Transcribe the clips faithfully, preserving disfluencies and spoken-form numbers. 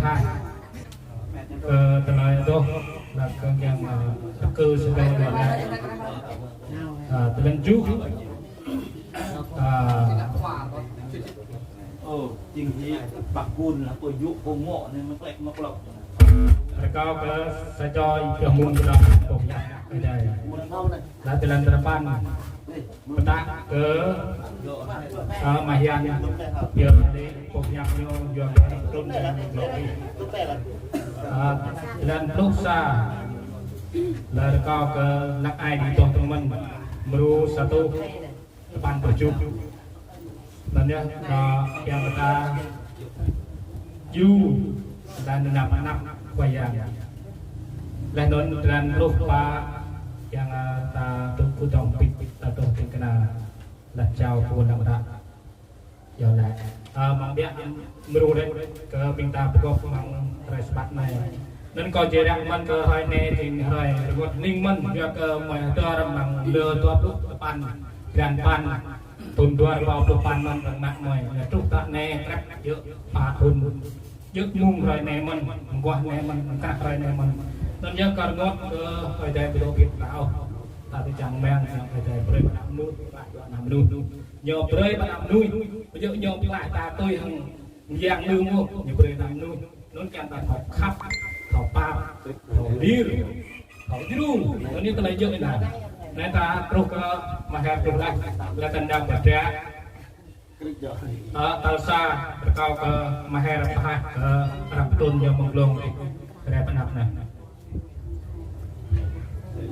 Hai. Kơ tơlơi dôk, là kơ yang, à, kơ sư dôk, là, à, tơlơi juh. À. Ơ, jing hi, bak gun lah, pô yŭ, pô ngŏ, anei mă klek, mă klok. Rơkâo kơ sa čô ih pioh mŭn kơ dôk, pô ñăk, ơ, dai. Mŭn hŏng anei. Leh tơlơi tơpăn. Pơtă kơ, ơ, Mahian, pioh anei, pô ñăk ñu, yua kơ trŭn anei, blŏ ih. Ơ, tơlơi pluh sa. Leh rơkâo kơ anak ai dih dôk tơmăn. Mrô sa tuh. Tơpăn pluh kjuh. Anăn yơh, kơ yang kơ ta, Yu, ta nao nao pơ anăp Khua Yang. Leh anăn tơlơi pluh pă, yang, ơ, ta tŭ kơ dŏng pĭt, ta tŭ ti kna, leh čao kơ lăm đa. Yơh leh. Ơ, mơ̆ng biă mrô rĕ kơ ƀing ta pơgop mơ̆ng hrơi Sabat anei. Anăn kâo jih ră mơ̆n kơ hrơi anei jing hrơi rơngot hnĭng mơ̆n, yua kơ mơ̆ng hdơr mơ̆ng lơ dua pluh tơpăn, blan păn, thŭn dua êbâo pluh păn mơ̆n, răng mă mơi, truh tă anei krăp djŏ pă thŭn. Djŏ mơ̆ng hrơi anei mơ̆n, mơguah anei mơ̆n, mơ̆ng krăp hrơi anei mơ̆n. Anăn yơh kơ rơngot kơ Ơi Adai ƀu djŏ pĭt ta ôh. Ta ti čang mơ̆ng, Ơi Adai brei pơnăp mnuih, pơnăp mnuih. Ñu brei pơnăp mnuih, ƀu djŏ ñu pơklaih ta tui hŏng yang mnuih ôh, ñu brei pơnăp mnuih. Anăn kiăng ta thâo khăp, thâo pap, thâo lir, thâo djru. Anăn ñu tơlơi djŏ êlan. Anei ta truh kơ Maher truh leh, leh tơdang ƀă drei. Ơ, tal sa, rơkâo kơ Maher pơhaih kơ arăng pơtrŭn ñu mơ̆ng glông dih. Brei pơnăp anei.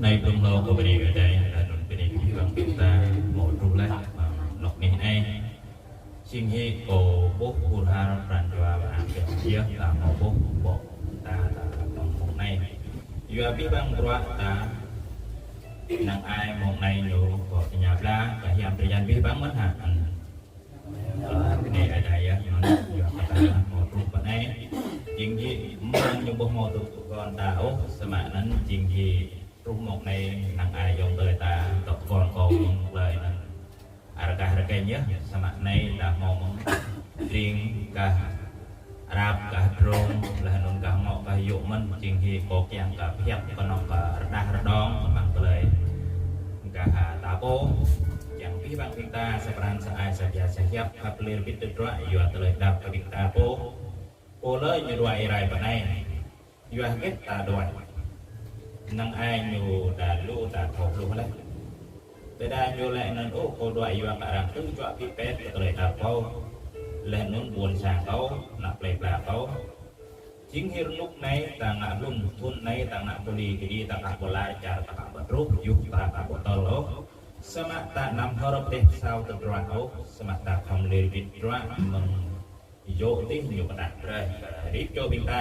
Anei blŭng hlâo kơ bơnê Ơi Adai, leh anăn bơnê kơ ƀing ta mâo truh leh, mơ̆ng anôk anei anei. Jing hi kâo ƀuh hur har pran jua mơak biă yơh ta mâo ƀuh ƀô̆ ta ta mơ̆ng mông anei. Yua abih bang bruă ta năng ai mông anei ñu kâo tơña bla, kơ hiam drei yan abih bang mơ̆n hă. Ơ, anei Ơi Adai yơh, anăn yua kơ ta mâo truh pơ anei. Jing hi mơ̆ng ñu ƀuh mâo truh pơ kơ ta ôh, samơ̆ anăn jing hi truh mông anei năng ai ayŏng adei ta, tŏ kơ kâo mơ̆ng klei anăn. Arăng kah rơkêñ yơh, samơ̆ anei ta mâo mơ̆ng tring kah Arap kah Drông, leh anăn kah Ngŏ kah Yŭ mơ̆n, jing hi kâo kiăng kơ pơhiăp kơ anôk kơ rơđah rơđông, kơ mơ̆ng klei kah ta pô, kiăng abih bang ƀing ta sa pran sa ai sa bia sa hiăp, khăp lir bĭt tơdruă, yua tơlơi đăo kơ ƀing ta pô. Pô lei ñu đuĕ êrai pơ anei. Yua hgĕt ta đuĕ. Năng ai ñu đa lu ta thâo lu leh. Ƀiădah ñu lač anăn ôh kâo đuĕ yua kơ arăng tŭ juă bi pet kơ tơlơi đăo kâo. Leh anăn ƀuôn sang kâo, anăp plei pla kâo. Jing hi rơnŭk anei ta ngă hlŭn, thŭn anei ta ngă pôli kđi ta kă pôla čar ta kă pơtruh, yua ta kă pơtol ôh. Samơ̆ ta năm hơr pdeh psao tơdruă ôh, samơ̆ ta khŏm lir bĭt tơdruă mơ̆ng yua dih ñu pơtă brei, ơ, rĭm čô ƀing ta.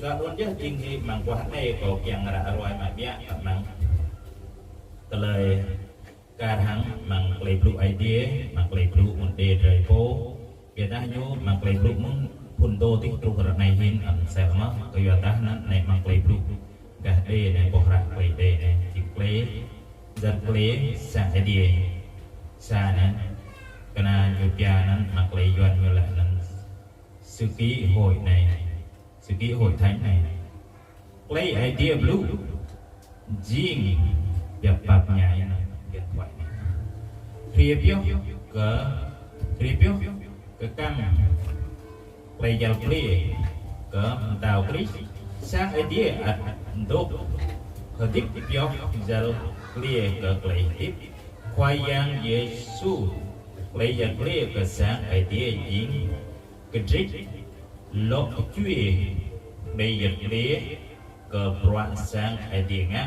Yua anăn yơh jing hi mơ̆ng aguah anei kâo kiăng ră ruai mă biă kơ mơ̆ng tơlơi kar hăng mơ̆ng klei blŭ Aê Diê, mơ̆ng klei blŭ mơ̆ng đe drei pô. Ƀiădah ñu mơ̆ng klei blŭ mơ̆ng phŭn dô dih truh ară anei hĭn ăt sel mơh, kyuadah anăn anei mơ̆ng klei blŭ gah đe anei, boh hră klei đe anei, jing klei, jăk klei sang Aê Diê. Sa anăn, kna ñu pia anăn mơ̆ng klei Yuăn ñu lač anăn Sự Ký Hội anei, Sự Ký Hội Thánh anei. Klei Aê Diê blŭ jing biăp pap ñai anăn, điện thoại anei. Hriê pioh kơ, hriê pioh kơ kăm klei yăl dliê kơ Mtao Krist, sang Aê Diê ăt dôk hdĭp pioh yăl dliê kơ klei hdĭp. Khua Yang Yêsu, klei yăl dliê kơ sang Aê Diê jing kdrêč lŏ kčuê klei yăl dliê kơ bruă sang Aê Diê ngă.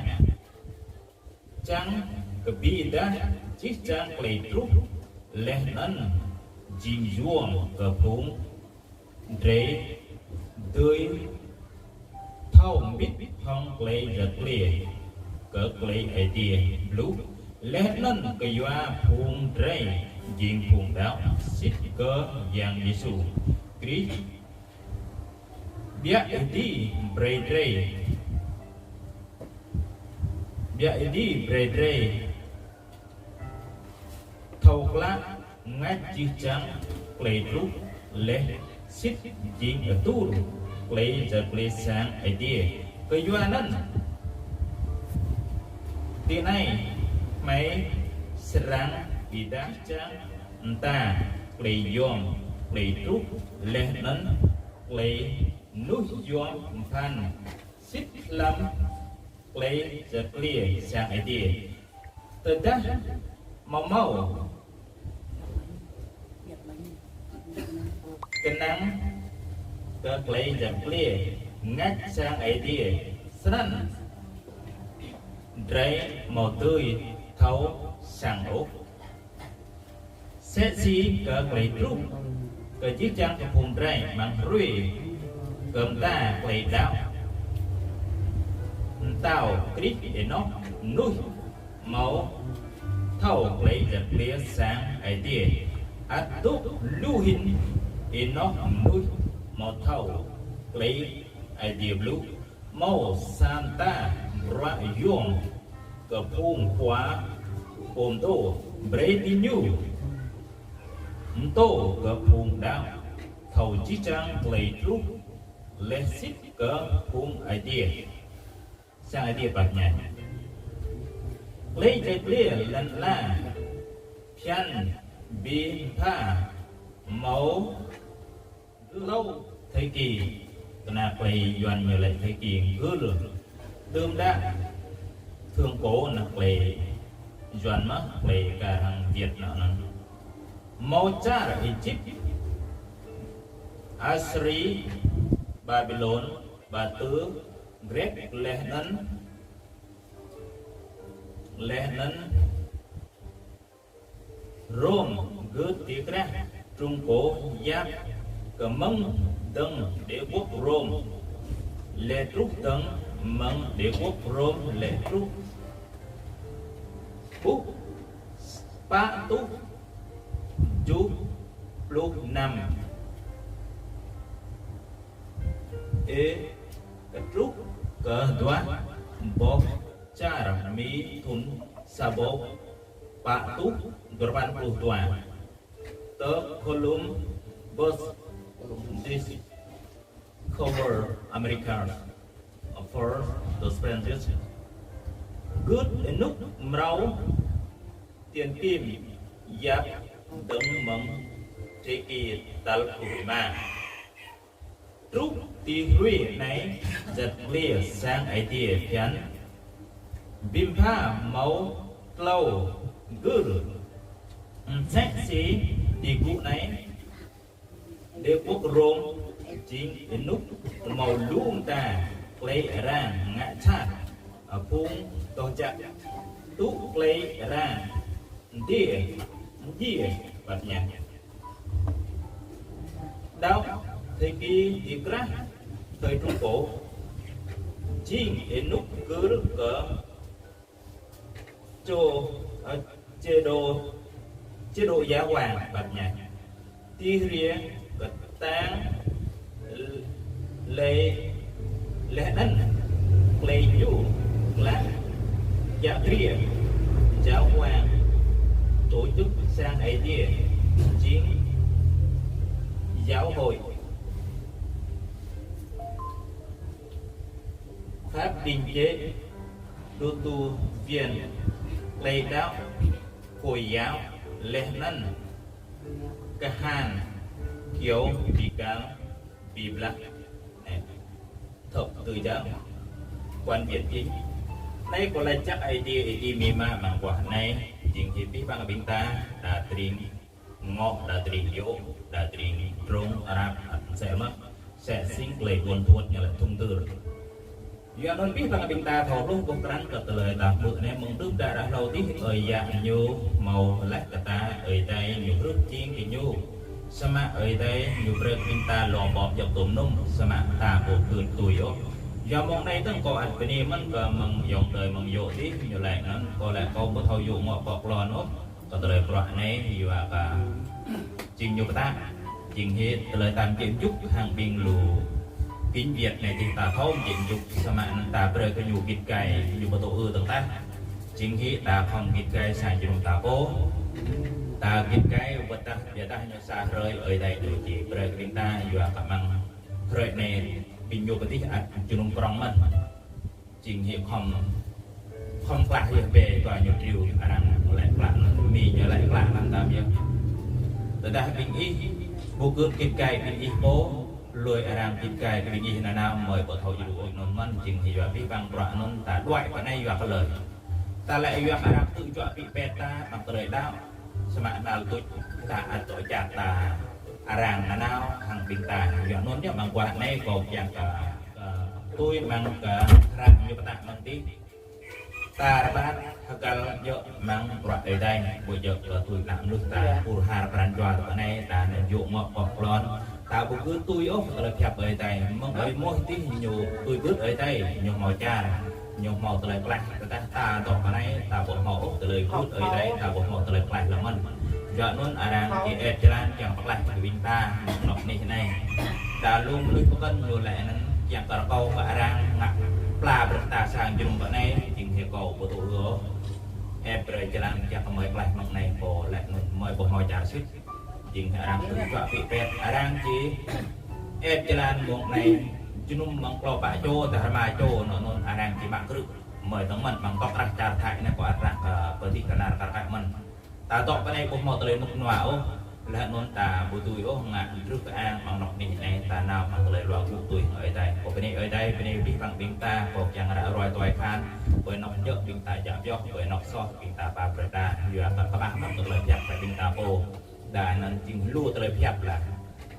Čiăng kơ bi êdah jih jang klei truh leh anăn jing yuôm kơ phung drei dưi thâo mbĭt hŏng klei yăl dliê kơ klei Aê Diê blŭ, leh anăn kyua phung drei jing phung đăo sĭt kơ Yang Yêsu Krist. Ƀiă êdi brei drei, ƀiă êdi brei drei thâo klă mngač jih jang klei truh leh sĭt jing atur klei yăl dliê sang Aê Diê. Kyuanăn, tinei hmei srăng bi êdah čiăng mta klei yuôm, klei truh, leh anăn klei mnuih yuôm bhăn sĭt hlăm klei yăl dliê sang Aê Diê. Tơdah amâo mâo knang kơ klei yăl dliê mngač sang Aê Diê, snăn drei amâo dưi thâo săng ôh. Msĕ si kơ klei truh, kơ jih jang kơ phung drei mơ̆ng hruê kơ mta klei đăo mtao Krist ênoh mnuih amâo thâo klei yăl dliê sang Aê Diê. Ăt dôk lu hĭn ênoh mnuih amâo thâo klei Aê Diê blŭ. Mâo sa mta bruă yuôm kơ phung khua pô mtô, brei diñu mtô kơ phung đăo thâo jih jang klei truh, leh sĭt kơ phung Aê Diê, sang Aê Diê pap mñai. Klei yăl dliê lăn ala bhiăn bi mbha mâo tlâo thời kỳ, kna klei Yuăn ñu lač thời kỳ gưl. Đưm đă thượng cổ, anăn klei Yuăn mơh, klei ka hăng Việt Nam anăn. Mâo čar Êjip, Asiri, Babilôn, ba tư Grek, leh anăn, leh anăn Rôm. Gưt ti krah Trung Cổ yap kơ mơ̆ng dơ̆ng đế quốc Rôm lĕ truh dơ̆ng mơ̆ng đế quốc Rôm lĕ truh ƀuh pă tuh kjuh pluh năm. Ê, kơ truh kơ dua boh čar Mi thŭn sa êbâo pă tuh dua păn pluh dua. Tơ Columbus discover America for the Spanish. Gưt ênuk mrâo tiên kim yap dơ̆ng mơ̆ng thế kỷ tal pluh êma. Truh ti hruê anei, yăl dliê sang Aê Diê bhiăn bi mbha mâo tlâo gưl. Msĕ si ti gŭ anei, đế quốc Rôm jing ênuk mâo lu mta klei arăng ngă jhat, phung doh jăk tŭ klei arăng mdjiê, mdjiê pap mñai. Đăo thời kỳ ti krah thời Trung Cổ jing ênuk gưl kơ čô, ơ, chế độ, chế độ giáo hoàng pap mñai. Ti hriê ktang leh, leh anăn klei ñu klă, djă kriê giáo hoàng, tổ chức sang Aê Diê jing giáo hội. Pháp định chế, đô tu viên, klei đăo, Hồi giáo, leh anăn kahan kyâo bi kal, bi blah. Anei, thập tự giáo, quan điểm chính. Anei kâo lač jăk Aê Diê, Aê Diê amĭ ama mơ̆ng aguah anei, jing hĭ bi bang ƀing ta, đa tring ngŏ, đa tring yô̆, đa tring drông, Arab, ăt msĕ mơh. Msĕ si klei ƀuôn thuôt ñu lač thông tư. Yua anăn bi bang ƀing ta thâo hluh boh krăn kơ tơlơi ta hmư̆ anei mơ̆ng đưm đă ară hlâo dih, Ơi Yă ñu mâo lač kơ ta, Ơi Adai ñu hrih jing kơ ñu. Samơ̆ Ơi Adai ñu brei ƀing ta lŏ bŏ djŏp tŭm nŭm, samơ̆ ta ƀu kưt tui ôh. Yua mông anei dơ̆ng kâo ăt bơni mơ̆n kơ mơ̆ng ayŏng adei mơ̆ng yô̆ dih, ñu lač anăn, kâo lač kâo ƀu thâo yô̆ ngŏ pŏk lŏn ôh. Kơ tơlơi bruă anei, yua kơ jing ñu pơtă, jing hĭ tơlơi ta mjĕ mjŭk hăng ƀing lu. Kinh Việt anei jing ta thâo mjĕ mjŭk, samơ̆ anăn ta brei kơ ñu gĭt gai, ñu ƀu tŭ ư dơ̆ng tah. Jing hĭ ta khŏm gĭt gai sa jrŭm ta pô. Ta gĭt gai wăt tah, ƀiădah ñu sa hrơi Ơi Adai ñu či brei kơ ƀing ta yua kơ mơ̆ng hrơi anei ƀing ñu pơtih ăt jơnum prŏng mơh. Jing hĕ khŏm, khŏm klah yơh bĕ kơ ñu triu arăng lĕ klah, mĭ ñu lĕ klah lăm tam yơh. Tơdah ƀing ih, ƀu gĭt gĭt gai ƀing ih pô, lui arăng gĭt gai ƀing ih nanao mơi ƀu thâo djru ôh. Anŭn mơ̆n jing hĕ yua bi băng bruă anŭn ta đuaĭ pơ anei yua kơ lơi. Ta lĕ yua arăng tŭ juă bi pet ta ƀăng tơlơi đăo. Samơ̆ năl tuč ta ăt tŏ jăk ta arăng nanao hăng ƀing ta. Yua anŭn yơh mơ̆ng guah anei kâo kiăng kơ, kơ tui mơ̆ng kơ hră ñu pơtă mơ̆ng dih. Ta rơbat hơkăl djŏ mơ̆ng bruă Ơi Adai, ƀu djŏ kơ tui ană mnuih ta pur har pran jua tơ anei ta anăn yŭ ngŏ kŏ klon. Ta ƀu gĭt tui ôh tơlơi pơhiăp Ơi Adai. Mơ̆ng ơi mơh tih ñu tui gĭt Ơi Adai, ñu hmâo čar, ñu hmâo tơlơi klaih. Tơdah ta dŏ pơ anei, ta ƀu hmâo ôh tơlơi gĭt Ơi Adai, ta ƀu hmâo tơlơi klaih lăm mơ̆n. Yua anŭn arăng či ĕp jơlan kiăng pơklaih kơ ƀing ta, anôk anih anei. Ta lu mnuih pơkŏn ñu lĕ anăn kiăng kơ rơkâo kơ arăng ngă pla brei ta sang jơnum pơ anei, jing hĕ kâo ƀu tŭ hưn ôh. Ĕp brei jơlan kiăng kơ mơi klaih mơ̆ng anei pô lĕ anŭn mơi ƀu hmâo čar sĭt. Jing hĕ arăng tŭ juă bi pet, arăng či ĕp jơlan mơ̆ng anei, jơnum mơ̆ng klâo pă čô, dah rơma čô, anŭn anŭn arăng či mă krư̆. Mơi tơ̆ng mơ̆n, mơ̆ng tŏk rah čar Thái anei kâo ăt răng kơ pơdih kơ nar kar kaĭ mơ̆n. Ta dŏ pơ anei ƀu hmâo tơlơi mŭk nua ôh, leh anŭn ta ƀu tui ôh ngă drưh kơ ang mơ̆ng anôk anih anei, ta nao mơ̆ng tơlơi luă gŭ tui hăng Ơi Adai. Kâo bơni Ơi Adai, bơni abih bang ƀing ta, kâo kiăng ră ruai tuai khan, ƀơi anôk djŏ ƀing ta djă pioh, ƀơi anôk soh ƀing ta pap brei ta, yua kơ kmah mơ̆n tơlơi pơhiăp kơ ƀing ta pô. Đa anăn jing lu tơlơi pơhiăp lah.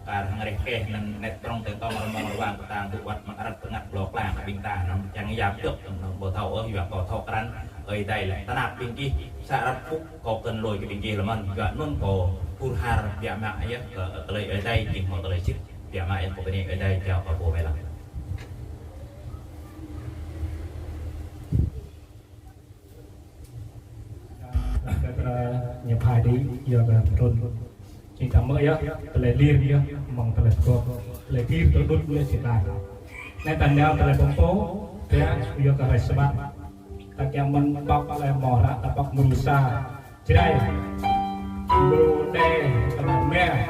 Kar hăng reh keh anăn net prŏng tê tong rơmông rơwang ktang tŭ wăt mơ̆ng arăt kngăt lŏ klang kơ ƀing ta anăn čiăng yap djŏ anăn ƀu thâo ôh yua kâo thâo krăn Ơi Adai lĕ tơnap ƀing gih sa arăt pŭk kâo kăn lui kơ ƀing gih lăm mơ̆n. Yua anŭn kâo pur har biă mă yơh kơ tơlơi Ơi Adai jing hmâo tơlơi sĭt biă mă yơh kâo bơni Ơi Adai jao kơ pô mơ̆ lăng. Kơ ñu phai dih, yua kơ trŭn. Jing ta mơ̆ yơh, tơlơi lir yơh, mơ̆ng tơlơi pơgop. Tơlơi lir tơlơi đŭt yơh sĭt lai. Anei ta nao tơlơi pơpô, pia, yua kơ hrơi Sabat. Ta kiăng mơ̆n pŏk tơlơi mơ̆ hră, ta pŏk mơ̆n sa. Jrai. Lu đe, tơlơi mơ̆.